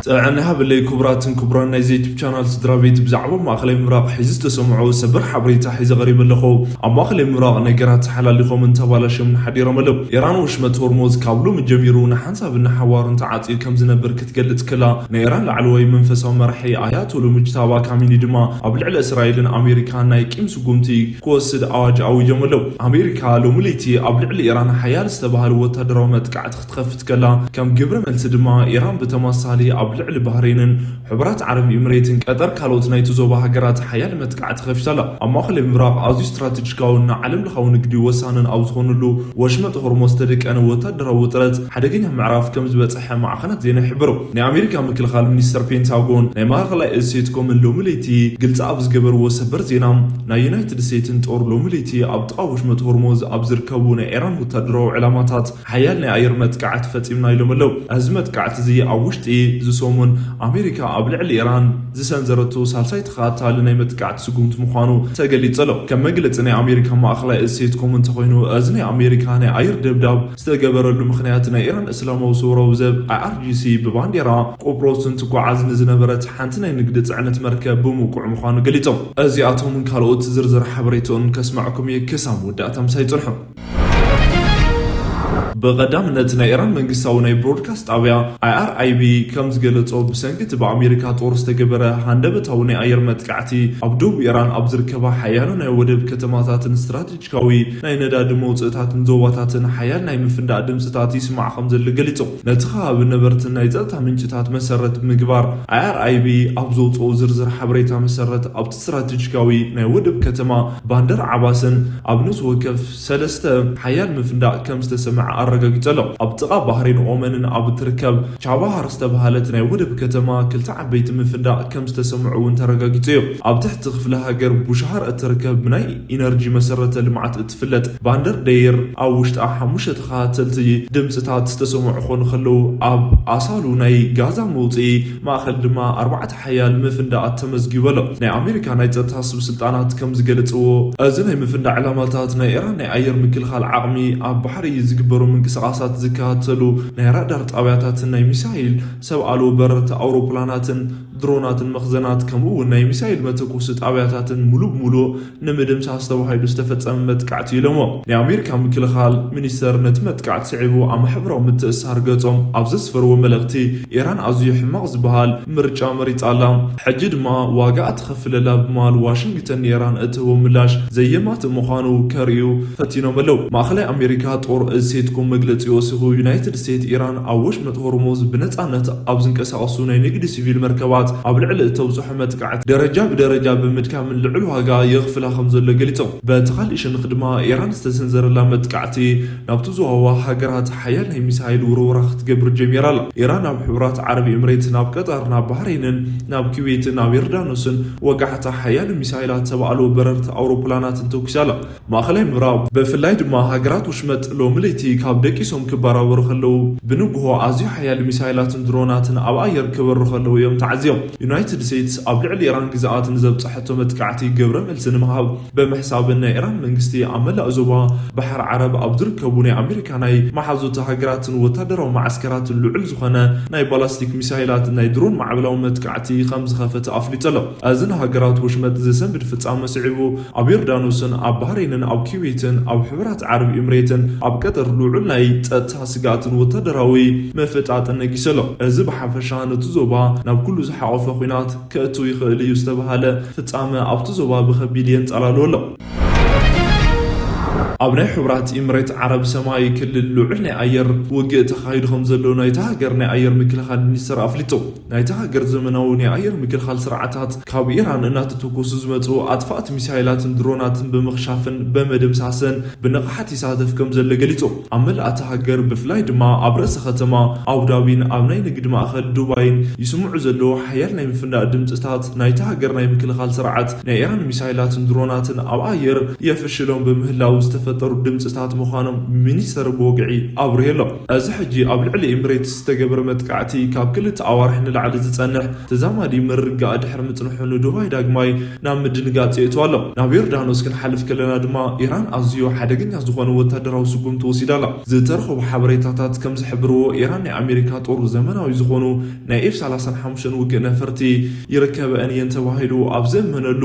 ጥዕና ሃብለይ ክቡራትን ክቡራን ናይ ዩቱብ ቻናል ስድራ ቤት፣ ብዛዕባ ማእኸላይ ምብራቕ ሒዚ ዝተሰምዑ ሰበር ሓበሬታ ሒዘ ቀሪበ ኣለኹ። ኣብ ማእኸላይ ምብራቕ ነገራት ተሓላሊኾምን ተባላሽዮምን ሓዲሮም ኣለዉ። ኢራን ወሽመጥ ሆርሞዝ ካብ ሎሚ ጀሚሩ ንሓንሳብን ንሓዋሩን ተዓጽዩ ከም ዝነብር ክትገልጽ ከላ፣ ናይ ኢራን ላዕለዋይ መንፈሳዊ መራሒ ኣያቶሉ ሙጅታባ ካሚኒ ድማ ኣብ ልዕሊ እስራኤልን ኣሜሪካን ናይ ቂም ስጉምቲ ክወስድ ኣዋጅ ኣዊጆም ኣለዉ። ኣሜሪካ ሎሚ ለይቲ ኣብ ልዕሊ ኢራን ሓያል ዝተባህለ ወታደራዊ መጥቃዕቲ ክትኸፍት ከላ፣ ከም ግብረ መልሲ ድማ ኢራን ብተመሳሳሊ ኣብ ልዕሊ ባህሬንን ሕቡራት ዓረብ ኤምሬትን ቀጠር ካልኦት ናይቲ ዞባ ሃገራት ሓያል መጥቃዕቲ ከፊታ ኣላ። ኣብ ማእኸላይ ምብራቕ ኣዝዩ ስትራቴጂካውን ንዓለም ለኻዊ ንግዲ ወሳንን ኣብ ዝኾኑሉ ወሽመጥ ሆርሞዝ ዝተደቀነ ወታደራዊ ውጥረት ሓደገኛ ምዕራፍ ከም ዝበጽሐ ማዕኸናት ዜና ይሕብሩ። ናይ ኣሜሪካ ምክልኻል ሚኒስተር ፔንታጎን ናይ ማእኸላይ እዝ ሴንትኮምን ሎሚ ለይቲ ግልጺ ኣብ ዝገበርዎ ሰበር ዜና፣ ናይ ዩናይትድ ስቴትስን ጦር ሎሚ ለይቲ ኣብ ጥቓ ወሽመጥ ሆርሞዝ ኣብ ዝርከቡ ናይ ኢራን ወታደራዊ ዕላማታት ሓያል ናይ ኣየር መጥቃዕቲ ፈጺምና ኢሎም ኣለዉ። እዚ መጥቃዕቲ እዚ ኣብ ውሽጢ እዚ ሰሙን ኣሜሪካ ኣብ ልዕሊ ኢራን ዝሰንዘረቶ ሳልሳይ ተኸታታሊ ናይ መጥቃዕቲ ስጉምቲ ምዃኑ ተገሊጹ ኣሎ። ከም መግለጺ ናይ ኣሜሪካ ማእኸላይ እዝ ሴንትኮም እንተኾይኑ፣ እዚ ናይ ኣሜሪካ ናይ ኣየር ደብዳብ ዝተገበረሉ ምኽንያት፣ ናይ ኢራን እስላማዊ ሰውራዊ ዘብ፣ ኣይኣርጂሲ፣ ብባንዴራ ቆጵሮስ እንትጓዓዝ ንዝነበረት ሓንቲ ናይ ንግዲ ጽዕነት መርከብ ብምውቅዑ ምዃኑ ገሊጾም። እዚኣቶምን ካልኦት ዝርዝር ሓበሬታኦምን ከስማዕኩም እየ። ክሳብ መወዳእታ ምሳይ ጽንሑ። ብቐዳምነት ናይ ኢራን መንግስታዊ ናይ ብሮድካስት ጣብያ ኣይኣርኣይቢ ከም ዝገለጾ፣ ብሰንኪ እቲ ብኣሜሪካ ጦር ዝተገበረ ሃንደበታዊ ናይ ኣየር መጥቃዕቲ፣ ኣብ ደቡብ ኢራን ኣብ ዝርከባ ሓያሎ ናይ ወደብ ከተማታትን ስትራቴጂካዊ ናይ ነዳዲ መውጽእታትን ዞባታትን ሓያል ናይ ምፍንዳእ ድምጽታት ይስማዕ ከም ዘሎ ገሊጹ። ነቲ ከባቢ ነበርትን ናይ ጸጥታ ምንጭታት መሰረት ምግባር፣ ኣይኣርኣይቢ ኣብ ዘውጽኦ ዝርዝር ሓበሬታ መሰረት፣ ኣብቲ ስትራቴጂካዊ ናይ ወደብ ከተማ ባንደር ዓባስን ኣብ ነፍሲ ወከፍ ሰለስተ ሓያል ምፍንዳእ ከም ዝተሰምዐ ኣረጋጊጹ ኣሎ። ኣብ ጥቓ ባህሬን ኦመንን ኣብ እትርከብ ቻባሃር ዝተባህለት ናይ ወደብ ከተማ ክልተ ዓበይቲ ምፍንዳእ ከም ዝተሰምዑ እውን ተረጋጊጹ እዩ። ኣብ ትሕቲ ክፍለ ሃገር ቡሻሃር እትርከብ ብናይ ኢነርጂ መሰረተ ልምዓት እትፍለጥ ባንደር ደይር፣ ኣብ ውሽጣ ሓሙሽተ ተኸታተልቲ ድምፅታት ዝተሰምዑ ክኾኑ ከለዉ፣ ኣብ ኣሳሉ ናይ ጋዛ መውፅኢ ማእኸል ድማ ኣርባዕተ ሓያል ምፍንዳኣት ተመዝጊቡ ኣሎ። ናይ ኣሜሪካ ናይ ጸጥታ ስብስልጣናት ከም ዝገለጽዎ፣ እዚ ናይ ምፍንዳእ ዕላማታት ናይ ኢራን ናይ ኣየር ምክልኻል ዓቕሚ፣ ኣብ ባሕሪ ዝግበሩ ምንቅስቓሳት ዝከታተሉ ናይ ራዳር ጣብያታትን ናይ ሚሳይል ሰብ ኣልቦ በረርቲ ኣውሮፕላናትን ድሮናትን መኽዘናት፣ ከምኡ እውን ናይ ሚሳይል መተኮሲ ጣብያታትን ሙሉ ብሙሉ ንምድምሳስ ተባሂሉ ዝተፈጸመ መጥቃዕቲ ኢሎሞ። ናይ ኣሜሪካ ምክልኻል ሚኒስተር ነቲ መጥቃዕቲ ስዒቡ ኣብ ማሕበራዊ ምትእስሳር ገጾም ኣብ ዘስፈርዎ መልእኽቲ፣ ኢራን ኣዝዩ ሕማቕ ዝበሃል ምርጫ መሪጻ ኣላ፣ ሕጂ ድማ ዋጋ ትኸፍለላ ብምባል ዋሽንግተን ንኢራን እትህቦ ምላሽ ዘየማትእ ምዃኑ ከርእዩ ፈቲኖም ኣለዉ። ማእኸላይ ኣሜሪካ ጦር እዝ ሴንትኮም መግለጺ ወሲኹ፣ ዩናይትድ ስቴትስ ኢራን ኣብ ወሽመጥ ሆርሙዝ ብነጻነት ኣብ ዝንቀሳቐሱ ናይ ንግዲ ሲቪል መርከባት ኣብ ልዕሊ እተብጽሖ መጥቃዕቲ ደረጃ ብደረጃ ብምድካምን ልዑል ዋጋ የኽፍላ ከም ዘሎ ገሊጾም። በቲ ካልእ ሸነኽ ድማ ኢራን ዝተሰንዘረላ መጥቃዕቲ ናብቲ ዞባ ሃገራት ሓያል ናይ ሚሳይል ውርወራ ክትገብር ጀሚራ ኣላ። ኢራን ናብ ሕቡራት ዓረብ ኤምሬት፣ ናብ ቀጠር፣ ናብ ባህሬንን ናብ ኩዌትን ናብ ዮርዳኖስን ወጋሕታ ሓያል ሚሳይላት ሰብ ኣልቦ በረርቲ ኣውሮፕላናትን ተኩሳ ኣላ። ማእኸላይ ምብራቕ፣ ብፍላይ ድማ ሃገራት ውሽመጥ ሎሚ ለይቲ ካብ ደቂሶም ክበራበሩ ከለዉ፣ ብንግሆ ኣዝዩ ሓያል ሚሳይላትን ድሮናትን ኣብ ኣየር ክበሩ ከለዉ እዮም ተዓዝዮም። ዩናይትድ ስቴትስ ኣብ ልዕሊ ኢራን ግዝኣት ንዘብጽሐቶ መጥቃዕቲ ግብረ መልሲ ንምሃብ ብምሕሳብን ናይ ኢራን መንግስቲ ኣብ መላእ ዞባ ባሕሪ ዓረብ ኣብ ዝርከቡ ናይ ኣሜሪካ ናይ መሓዙት ሃገራትን ወታደራዊ መዓስከራትን ልዑል ዝኾነ ናይ ባላስቲክ ሚሳይላት ናይ ድሮን ማዕበላዊ መጥቃዕቲ ከም ዝኸፈተ ኣፍሊጡ ኣሎ። እዚ ንሃገራት ወሽመጥ ዘሰንብድ ፍጻመ ስዒቡ፣ ኣብ ዮርዳኖስን ኣብ ባህሬንን ኣብ ኩዌትን ኣብ ሕቡራት ዓረብ ኤምሬትን ኣብ ቀጠር ልዑል ናይ ጸጥታ ስግኣትን ወታደራዊ ምፍጣጥን ነጊሱ ኣሎ። እዚ ብሓፈሻ ነቲ ዞባ ናብ ኩሉ ዝሓቖፈ ኲናት ከእትው ይኽእል እዩ ዝተባህለ ፍጻመ ኣብቲ ዞባ ብኸቢድ የንጸላልዎ ኣሎ። ኣብ ናይ ሕቡራት ኤምሬት ዓረብ ሰማይ ክልል ልዑል ናይ ኣየር ውግእ ተኻይዱ ከም ዘሎ ናይታ ሃገር ናይ ኣየር ምክልኻል ሚኒስተር ኣፍሊጡ። ናይታ ሃገር ዘመናዊ ናይ ኣየር ምክልኻል ስርዓታት ካብ ኢራን እናተተኮሱ ዝመጹ ኣጥፋእቲ ሚሳይላትን ድሮናትን ብምኽሻፍን ብምድምሳስን ብንቕሓት ይሳተፍ ከም ዘሎ ገሊጹ። ኣብ መላእ እታ ሃገር ብፍላይ ድማ ኣብ ርእሰ ከተማ ኣቡዳቢን ኣብ ናይ ንግዲ ማእከል ዱባይን ይስምዑ ዘለዉ ሓያል ናይ ምፍንዳእ ድምጽታት ናይታ ሃገር ናይ ምክልኻል ስርዓት ናይ ኢራን ሚሳይላትን ድሮናትን ኣብ ኣየር የፍሽሎም ብምህላው ዝተፈጠሩ ድምፅታት ምዃኖም ሚኒስተር ብወግዒ ኣብሪሁ ኣሎ። እዚ ሕጂ ኣብ ልዕሊ ኤምሬትስ ዝተገበረ መጥቃዕቲ ካብ ክልተ ኣዋርሕ ንላዕሊ ዝጸንሕ ተዛማዲ ምርግጋእ ድሕሪ ምጽንሑ ንዱባይ ዳግማይ ናብ ምድንጋጽ የእትዋ ኣሎ። ናብ ዮርዳኖስ ክንሓልፍ ከለና ድማ ኢራን ኣዝዩ ሓደገኛ ዝኾነ ወታደራዊ ስጉምቲ ወሲዳ ኣላ። ዝተረኸቡ ሓበሬታታት ከም ዝሕብርዎ ኢራን ናይ ኣሜሪካ ጦር ዘመናዊ ዝኾኑ ናይ ኤፍ ሰላሳን ሓሙሽተን ውግእ ነፈርቲ ይርከበአን እየን ተባሂሉ ኣብ ዘእመነሉ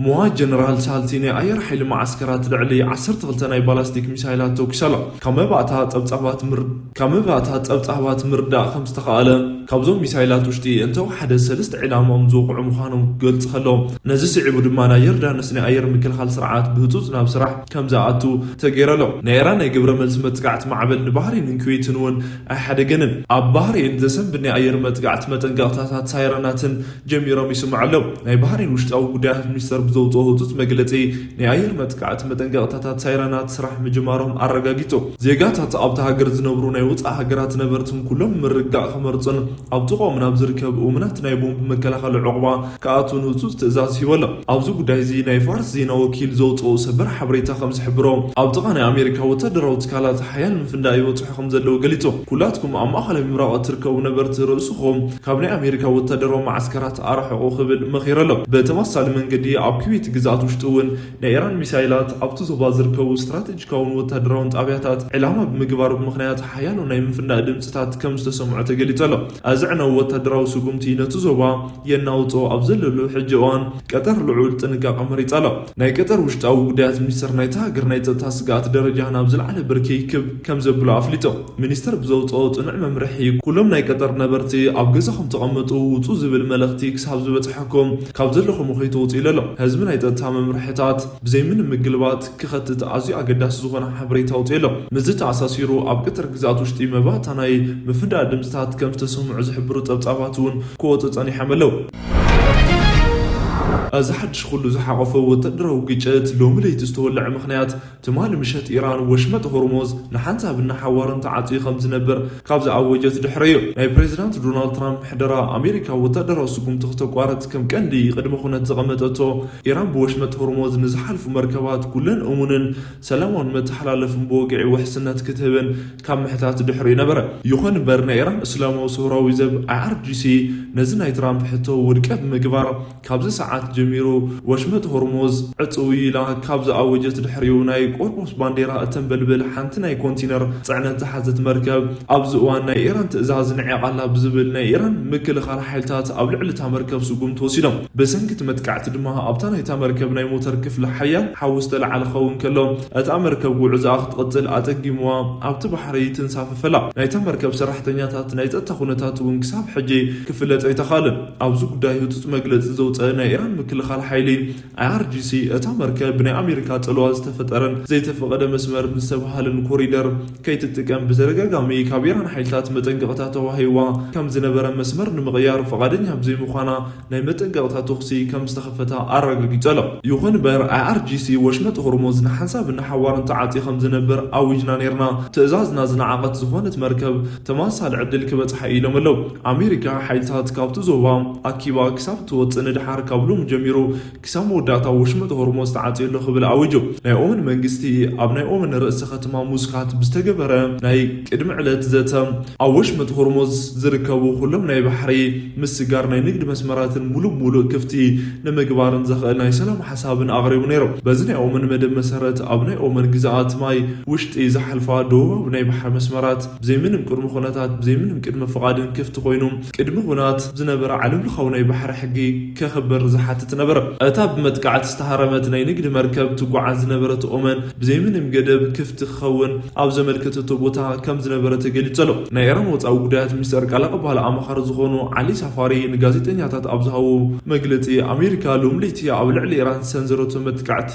ሞዋ ጀነራል ሳልቲ ናይ ኣየር ሓይሊ መዓስከራት ልዕሊ ዓሰርተ ክልተ ናይ ባላስቲክ ሚሳይላት ተኩሳ ኣላ። ካብ መባእታ ጸብጻባት ምር ካብ መባእታ ጸብጻባት ምርዳእ ከም ዝተኻእለ ካብዞም ሚሳይላት ውሽጢ እንተወሓደ ሰለስተ ዕላማኦም ዝወቕዑ ምዃኖም ክገልጽ ከሎ፣ ነዚ ስዒቡ ድማ ናይ ዮርዳኖስ ናይ ኣየር ምክልኻል ስርዓት ብህጹጽ ናብ ስራሕ ከም ዝኣቱ ተገይሩ ኣሎ። ናይ ኢራን ናይ ግብረ መልሲ መጥቃዕቲ ማዕበል ንባህሬንን ኩዌትን እውን ኣይሓደገንን። ኣብ ባህሬን ዘሰንብድ ናይ ኣየር መጥቃዕቲ መጠንቀቕታታት ሳይረናትን ጀሚሮም ይስምዑ ኣለዉ። ናይ ባህሬን ውሽጣዊ ጉዳያት ሚኒስተር ብዘውፅኦ ህፁፅ መግለፂ፣ ናይ ኣየር መጥቃዕቲ መጠንቀቕታታት ሳይረናት ስራሕ ምጅማሮም ኣረጋጊፁ። ዜጋታት ኣብታ ሃገር ዝነብሩ ናይ ወፃኢ ሃገራት ነበርትን ኩሎም ምርግጋእ ክመርፁን ኣብ ጥቕኦም ናብ ዝርከብ እሙናት ናይ ቦምብ መከላኸሊ ዑቕባ ክኣትውን ህፁፅ ትእዛዝ ሂቡ ኣሎ። ኣብዚ ጉዳይ እዚ ናይ ፋርስ ዜና ወኪል ዘውፅኦ ሰበር ሓበሬታ ከም ዝሕብሮ፣ ኣብ ጥቓ ናይ ኣሜሪካ ወታደራዊ ትካላት ሓያል ምፍንዳእ ይበፅሑ ከም ዘለዉ ገሊፁ። ኩላትኩም ኣብ ማእኸላይ ምብራቕ እትርከቡ ነበርቲ ርእስኹም ካብ ናይ ኣሜሪካ ወታደራዊ መዓስከራት ኣርሕቑ ክብል መኺሩ ኣሎ። ብተመሳሳሊ መንገዲ ኣብ ኩዌት ግዝኣት ውሽጢ እውን ናይ ኢራን ሚሳይላት ኣብቲ ዞባ ዝርከቡ ስትራቴጂካውን ወታደራውን ጣብያታት ዕላማ ብምግባር ብምኽንያት ሓያሎ ናይ ምፍንዳእ ድምፅታት ከም ዝተሰምዑ ተገሊጹ ኣሎ። እዚ ዕነዊ ወታደራዊ ስጉምቲ ነቲ ዞባ የናውጾ ኣብ ዘለሉ ሕጂ እዋን ቀጠር ልዑል ጥንቃቐ መሪጻ ኣሎ። ናይ ቀጠር ውሽጣዊ ጉዳያት ሚኒስተር ናይታ ሃገር ናይ ጸጥታ ስግኣት ደረጃ ናብ ዝለዓለ ብርኪ ክብ ከም ዘብሎ ኣፍሊጡ። ሚኒስተር ብዘውጽኦ ጽኑዕ መምርሒ ኩሎም ናይ ቀጠር ነበርቲ ኣብ ገዛኹም ተቐመጡ ውጹ ዝብል መልእኽቲ ክሳብ ዝበጽሐኩም ካብ ዘለኹም ከይትወጹ ኢሉ ኣሎ። ህዝቢ ናይ ጸጥታ መምርሕታት ብዘይ ምንም ምግልባጥ ክኸትት ኣዝዩ ኣገዳሲ ዝኾነ ሓበሬታ ኣውጺኡ ኣሎ። ምስዚ ተኣሳሲሩ ኣብ ቀጠር ግዝኣት ውሽጢ መባእታ ናይ ምፍንዳእ ድምፅታት ከም ዝተሰምዑ ዝሕብሩ ጸብጻባት እውን ክወጹ ጸኒሖም ኣለዉ። እዚ ሓድሽ ኩሉ ዝሓቆፈ ወታደራዊ ግጭት ሎሚ ለይቲ ዝተወለዐ ምኽንያት ትማሊ ምሸት ኢራን ወሽመጥ ሆርሞዝ ንሓንሳብን ንሓዋርን ተዓጽዩ ከም ዝነብር ካብ ዝኣወጀት ድሕሪ እዩ። ናይ ፕሬዚዳንት ዶናልድ ትራምፕ ምሕደራ ኣሜሪካ ወታደራዊ ስጉምቲ ክተቋርጽ ከም ቀንዲ ቅድመ ኩነት ዘቐመጠቶ ኢራን ብወሽመጥ ሆርሞዝ ንዝሓልፉ መርከባት ኩለን እሙንን ሰላማውን መተሓላለፍን ብወግዒ ውሕስነት ክትህብን ካብ ምሕታት ድሕሪ ነበረ። ይኹን እምበር ናይ ኢራን እስላማዊ ሰውራዊ ዘብ ኣይኣርጂሲ ነዚ ናይ ትራምፕ ሕቶ ውድቀ ብምግባር ካብዚ ሰዓት ጀሚሩ ወሽመጥ ሆርሙዝ ዕጽው ኢላ ካብ ዝኣወጀት ድሕሪኡ ናይ ቆርቆስ ባንዴራ እተንበልብል ሓንቲ ናይ ኮንቲነር ጽዕነት ዝሓዘት መርከብ ኣብዚ እዋን ናይ ኢራን ትእዛዝ ንዒቓላ ብዝብል ናይ ኢራን ምክልኻል ሓይልታት ኣብ ልዕሊ እታ መርከብ ስጉምቲ ወሲዶም። ብሰንኪ እቲ መጥቃዕቲ ድማ ኣብታ ናይታ መርከብ ናይ ሞተር ክፍሊ ሓያል ሓዊ ዝተለዓለ ክኸውን ከሎ እታ መርከብ ጉዕዞኣ ክትቕጽል ኣጸጊምዋ ኣብቲ ባሕሪ ትንሳፈፈላ። ናይታ መርከብ ሰራሕተኛታት ናይ ጸጥታ ኩነታት እውን ክሳብ ሕጂ ክፍለጥ ኣይተኻእለን። ኣብዚ ጉዳይ ህጹጽ መግለጺ ዘውጸአ ናይ ኢራን ምክልኻል ሓይሊ ኣይኣርጂሲ እታ መርከብ ብናይ ኣሜሪካ ጽልዋ ዝተፈጠረን ዘይተፈቐደ መስመር ዝተባህለን ኮሪደር ከይትጥቀም ብተደጋጋሚ ካብ ኢራን ሓይልታት መጠንቀቕታ ተዋሂብዋ ከም ዝነበረ መስመር ንምቕያር ፈቓደኛ ብዘይምዃና ናይ መጠንቀቕታ ተኹሲ ከም ዝተኸፈታ ኣረጋጊጹ ኣሎ። ይኹን እምበር ኣይኣርጂሲ ወሽመጥ ሆርሙዝ ንሓንሳብን ንሓዋርን ተዓጽዩ ከም ዝነብር ኣዊጅና ነይርና። ትእዛዝና ዝነዓቐት ዝኾነት መርከብ ተመሳሳሊ ዕድል ክበጽሓ ኢሎም ኣለዉ። ኣሜሪካ ሓይልታት ካብቲ ዞባ ኣኪባ ክሳብ ትወጽእ ንድሓር ካብ ሎሚ ጀሚሩ ክሳብ መወዳእታ ወሽመጥ ሆርሞዝ ተዓጽዩ ኣሎ ክብል ኣዊጁ። ናይ ኦመን መንግስቲ ኣብ ናይ ኦመን ርእሰ ከተማ ሙስካት ብዝተገበረ ናይ ቅድሚ ዕለት ዘተ ኣብ ወሽመጥ ሆርሞዝ ዝርከቡ ኩሎም ናይ ባሕሪ ምስጋር ናይ ንግድ መስመራትን ሙሉእ ብሙሉእ ክፍቲ ንምግባርን ዘኽእል ናይ ሰላም ሓሳብን ኣቕሪቡ ነይሩ። በዚ ናይ ኦመን መደብ መሰረት ኣብ ናይ ኦመን ግዝኣት ማይ ውሽጢ ዝሓልፋ ደቡባዊ ናይ ባሕሪ መስመራት ብዘይምንም ቅድሚ ኩነታት ብዘይምንም ቅድሚ ፍቓድን ክፍቲ ኮይኑ ቅድሚ ኩናት ዝነበረ ዓለምለኻዊ ናይ ባሕሪ ሕጊ ከኽብር ዝሓትት ነበረ። እታ ብመጥቃዕቲ ዝተሃረመት ናይ ንግዲ መርከብ ትጓዓዝ ዝነበረት ኦመን ብዘይምንም ገደብ ክፍቲ ክኸውን ኣብ ዘመልከተቶ ቦታ ከም ዝነበረ ተገሊጹ ኣሎ። ናይ ኢራን ወጻኢ ጉዳያት ሚኒስተር ቃል ኣቐባል ኣማኻሪ ዝኾኑ ዓሊ ሳፋሪ ንጋዜጠኛታት ኣብ ዝሃቦ መግለጺ ኣሜሪካ ሎሚ ለይቲ ኣብ ልዕሊ ኢራን ዝሰንዘረቶ መጥቃዕቲ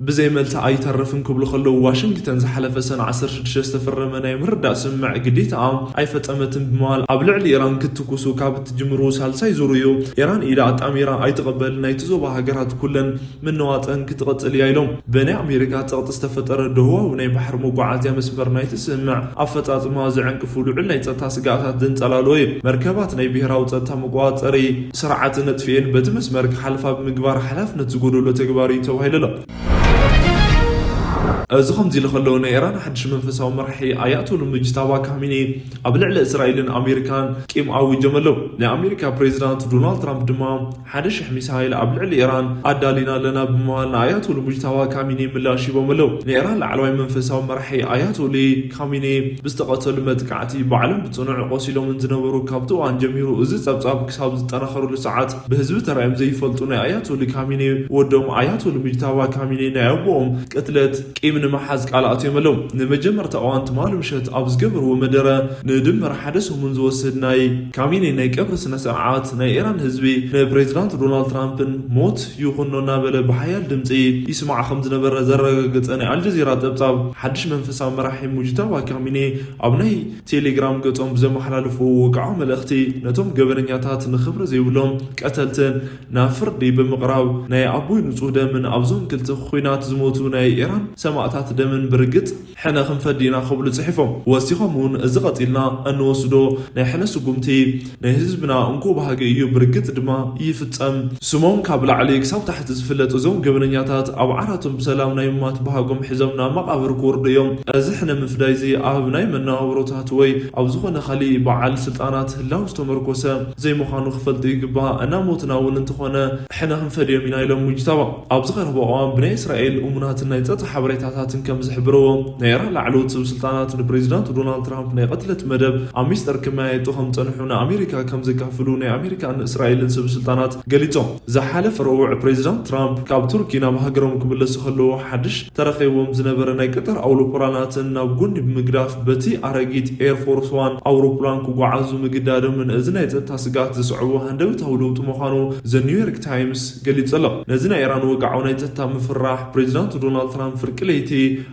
ብዘይ መልሲ ኣይተርፍን ክብሉ ከለዉ ዋሽንግተን ዝሓለፈ ሰነ ዓሰርተ ሽዱሽተ ዝተፈረመ ናይ ምርዳእ ስምምዕ ግዴታኣ ኣይፈጸመትን ብምባል ኣብ ልዕሊ ኢራን ክትኩሱ ካብ እትጅምሩ ሳልሳይ ዙር እዩ። ኢራን ኢዳ ኣጣሚራ ኣይትቐበልን። ናይቲ ዞባ ሃገራት ኩለን ምንዋጸን ክትቐጽል እያ ኢሎም። ብናይ ኣሜሪካ ጸቕጢ ዝተፈጠረ ደቡባዊ ናይ ባሕሪ መጓዓዝያ መስመር ናይቲ ስምምዕ ኣፈጻጽማ ዝዕንቅፉ ልዑል ናይ ጸጥታ ስግኣታት ዘንጸላልዎ እዩ። መርከባት ናይ ብሄራዊ ጸጥታ መቆጻጸሪ ስርዓት ነጥፍኤን በቲ መስመር ክሓልፋ ብምግባር ሓላፍነት ዝጎደሎ ተግባር እዩ ተባሂሉ ኣሎ። እዚ ከምዚ ኢሉ ከሎ፣ ናይ ኢራን ሓድሽ መንፈሳዊ መራሒ ኣያቶሉ ሙጅታባ ካሚኔ ኣብ ልዕሊ እስራኤልን ኣሜሪካን ቂም ኣዊጆም ኣለዉ። ናይ ኣሜሪካ ፕሬዚዳንት ዶናልድ ትራምፕ ድማ ሓደ ሽሕ ሚሳይል ኣብ ልዕሊ ኢራን ኣዳሊና ኣለና ብምባል ንኣያቶሉ ሙጅታባ ካሚኔ ምላሽ ሂቦም ኣለዉ። ናይ ኢራን ላዕለዋይ መንፈሳዊ መራሒ ኣያቶሊ ካሚኔ ብዝተቐተሉ መጥቃዕቲ ባዕሎም ብጽኑዕ ቆሲሎምን ዝነበሩ፣ ካብቲ እዋን ጀሚሩ እዚ ጸብጻብ ክሳብ ዝጠናኸረሉ ሰዓት ብህዝቢ ተራእዮም ዘይፈልጡ ናይ ኣያቶሊ ካሚኔ ወዶም ኣያቶሊ ሙጅታባ ካሚኔ ናይ ኣቦኦም ቅትለት ቂም ንምሓዝ ቃል ኣትዮም ኣለዉ። ንመጀመርታ እዋን ትማሊ ምሸት ኣብ ዝገበርዎ መደረ ንድምር ሓደ ሰሙን ዝወስድ ናይ ካሚኔ ናይ ቀብሪ ስነ ስርዓት ናይ ኢራን ህዝቢ ንፕሬዚዳንት ዶናልድ ትራምፕን ሞት ይኹኖ እናበለ ብሓያል ድምፂ ይስማዕ ከም ዝነበረ ዘረጋገፀ ናይ ኣልጀዚራ ጸብጻብ፣ ሓድሽ መንፈሳዊ መራሒ ሙጅታባ ካሚኔ ኣብ ናይ ቴሌግራም ገጾም ብዘመሓላለፍዎ ወግዓዊ መልእኽቲ፣ ነቶም ገበነኛታት ንኽብሪ ዘይብሎም ቀተልትን ናብ ፍርዲ ብምቕራብ ናይ ኣቦይ ንጹህ ደምን ኣብዞም ክልተ ኲናት ዝሞቱ ናይ ኢራን ሰማእታት ደምን ብርግጽ ሕነ ክንፈዲ ኢና ክብሉ ጽሒፎም። ወሲኾም እውን እዚ ቀጺልና እንወስዶ ናይ ሕነ ስጉምቲ ናይ ህዝብና እንኮ ባህጊ እዩ፣ ብርግጽ ድማ ይፍጸም። ስሞም ካብ ላዕሊ ክሳብ ታሕቲ ዝፍለጥ እዞም ገበነኛታት ኣብ ዓራቶም ብሰላም ናይ ምማት ባህጎም ሒዞም ናብ መቓብር ክወርዱ እዮም። እዚ ሕነ ምፍዳይ እዚ ኣብ ናይ መነባብሮታት ወይ ኣብ ዝኾነ ካሊእ በዓል ስልጣናት ህላው ዝተመርኮሰ ዘይምዃኑ ክፈልጡ ይግባእ። እናሞትና እውን እንተኾነ ሕነ ክንፈድዮም ኢና ኢሎም ሙጅታባ። ኣብዚ ቀረባ እዋን ብናይ እስራኤል እሙናትን ናይ ጸጥታ ሓበሬታታትን ከም ዝሕብርዎ፣ ናይ ኢራን ላዕለዎት ሰብ ስልጣናት ንፕሬዚዳንት ዶናልድ ትራምፕ ናይ ቅትለት መደብ ኣብ ሚስጥር ክመያየጡ ከም ጸንሑ ንኣሜሪካ ከም ዘካፍሉ ናይ ኣሜሪካን እስራኤልን ሰብ ስልጣናት ገሊጾም። ዝሓለፈ ረቡዕ ፕሬዚዳንት ትራምፕ ካብ ቱርኪ ናብ ሃገሮም ክምለሱ ከለዉ ሓድሽ ተረኺብዎም ዝነበረ ናይ ቀጠር ኣውሮፕላናትን ናብ ጎኒ ብምግዳፍ በቲ ኣረጊት ኤር ፎርስ ዋን ኣውሮፕላን ክጓዓዙ ምግዳዶምን እዚ ናይ ጸጥታ ስግኣት ዘስዕቦ ሃንደበታዊ ለውጢ ምዃኑ ዘ ኒውዮርክ ታይምስ ገሊጹ ኣሎ። ነዚ ናይ ኢራን ወግዓዊ ናይ ጸጥታ ምፍራሕ ፕሬዚዳንት ዶናልድ ትራምፕ ፍርቂ ለይቲ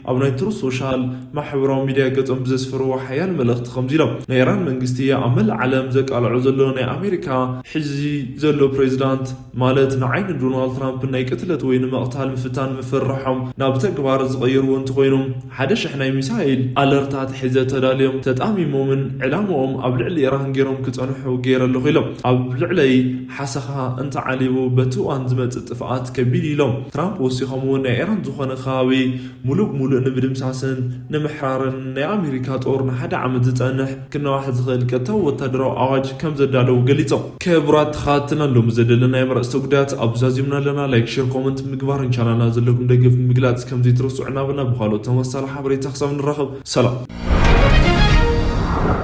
ኣብ ናይ ትሩዝ ሶሻል ማሕበራዊ ሚድያ ገጾም ብዘስፈርዎ ሓያል መልእኽቲ ከምዚ ኢሎም፣ ናይ ኢራን መንግስቲ ኣብ መላእ ዓለም ዘቃልዖ ዘሎ ናይ ኣሜሪካ ሕዚ ዘሎ ፕሬዚዳንት ማለት ንዓይ ንዶናልድ ትራምፕ ናይ ቅትለት ወይ ንምቕታል ምፍታን ምፍርራሖም ናብ ተግባር ዝቐየርዎ እንተኾይኑ፣ ሓደ ሽሕ ናይ ሚሳይል ኣለርታት ሒዘ ተዳልዮም ተጣሚሞምን ዕላምኦም ኣብ ልዕሊ ኢራን ገይሮም ክጸንሑ ገይረ ኣለኹ ኢሎም። ኣብ ልዕለይ ሓሰኻ እንተዓሊቡ በቲ እዋን ዝመጽእ ጥፍኣት ከቢድ ኢሎም። ትራምፕ ወሲኾም እውን ናይ ኢራን ዝኾነ ከባቢ ሙሉእ ብሙሉእ ንምድምሳስን ንምሕራርን ናይ ኣሜሪካ ጦር ንሓደ ዓመት ዝጸንሕ ክነዋሕ ዝኽእል ቀጥታዊ ወታደራዊ ኣዋጅ ከም ዘዳለዉ ገሊጾም። ክቡራት ተኸታተልና ሎሚ ዘደለናዮም ኣርእስተ ጉዳያት ኣብዚ ዛዚምና ኣለና። ላይክ፣ ሼር፣ ኮመንት ምግባርን ቻናልና ዘለኩም ደገፍ ምግላጽ ከም ዘይትረስዑ እናበልና ብኻልኦት ተመሳሳሊ ሓበሬታ ክሳብ ንራኸብ ሰላም።